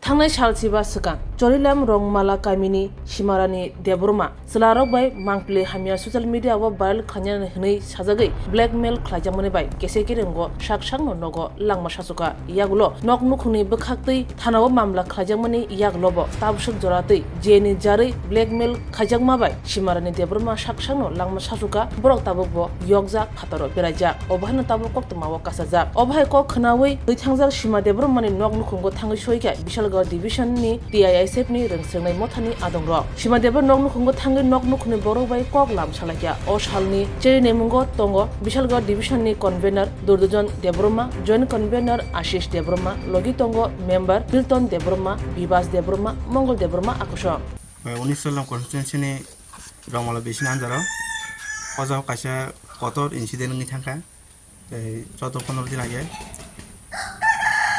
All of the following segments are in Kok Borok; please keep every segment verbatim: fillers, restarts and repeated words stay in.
Thangnai sal chiba swkang Chorilam Rongmala kamini Simarani Debbarma chwlarok bai mangpili hamya social media o viral khlainani hwnwi sajagwi blackmail khlaijakmani bai Kesekireng o sak sakno nogo langma sachuka. Yagulo nok nukhungni bwkhaktwi thanao mamla khlaijakmani yagulobo tabswk joratwi jeni jarwi blackmail khaijakma bai Simarani Debbarma sak sakno langma sachuka, borok tabukbo yokjak phataro beraijak. Obo haino tabuk koktwmao kasajak. Obo hai kok khwnawi twi thangjak Sima Debbarmani nok nukhungo thangwi soikha Bishalgarh Division ni T I S F ni rwngsrwngnai mothani adongrok. Sima Debbarma nok nukhungo thangwi nok nukhungni borok bai kok lam salaikha. O salni cheri nemungo tongo Bishalgarh Division ni convener Durdujon Debbarma, joint convener Ashish Debbarma, logi tongo member Milton Debbarma, Bibas Debbarma, Mongol Debbarma akoso. Unis Salam constituency ni Rongmala bisini anjaro o jaga kaisa kotor incident wngwi thangkha. Tei chauda pondro din age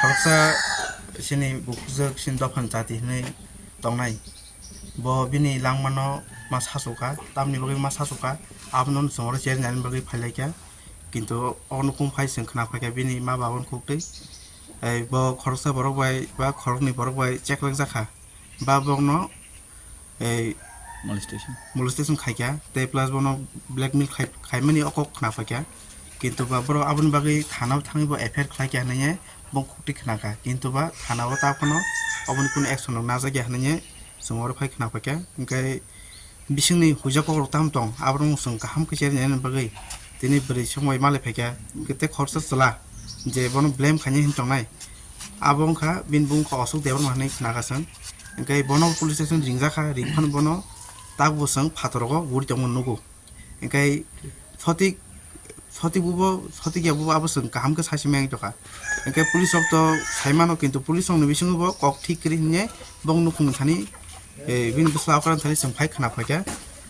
khoroksa chini bukhukjwk chini dophani jati hinwi tongnai. Bo bini langmano ma sachukha, tamni bagwi ma sachukha, abono chwng oro cherinani bagwi phailaikha. Kintu o nukhung phai chwng khna phaikha bini ma babani khuktwi. Tei bo khoroksa borok bai ba khoroknwi borok bai cheklak jakha. Ba bokno ei molestation. Molestation khaikha, tei plus bono blackmail khai-, khaimani o kok khna phaikha. Kintu ba borok aboni bagwi thana o thangwi bo F I R khlaikha hinwi bo khuktwi khnakha. Kintu ba thana o ta phano oboni kunu action rok najakya hinwi chwng oro phai khna phaikha. Hwnkhe bisingni huijak kokrok tamo tong, aborok chwng kaham khe cherni bagwi tini bwrwi chwng bai malai phaikha. Hwnkhe tei khoroksa chwla je bono blame khainai hinwi tongnai. Abo wngkha bini bumung kha Ashok Debbarma hinwi khnakha chwng. Hwnkhe bono police station ringjakha, ringphano bono takbo chwng phataro guri tongma nugo. Hwnkhe sotik, sotik bubo, sotik ya bubo abo chwng kaham khe sasimai tongkha. Hwnkhe police rok to saimano, kintu police rokni bisingo bo kok thik kwrwi hinwi bong nukhung thani, eh, bini bwsla okra thani chwng phai khna phaikha.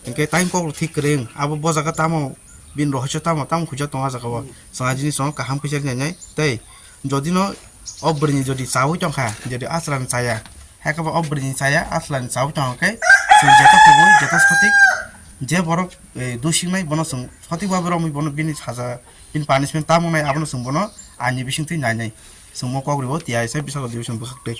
Hwnkhe tei kok thik kwrwi wng, abo bo jaga tamo bini rohorjo tamo, tamo khuijak tongo ah jaga o. Chwng ah jinis no kaham khe cherni nai tei Jodi no o bwrwini jodi chawi tongkha, jodi aswrani chaya, hai khe bo o bwrwini chaya aswrani chawi tongkha khe chwng jeto kubui, jeto sotik, je borok, eh, dusik nai bono chwng sotik babe romwi bono bini saja, bini punishment tamo nai abono chwng bono aini bisingtwi nainai. Chwng mo kok ribo T I S F Bishalgarh division bwswk twi.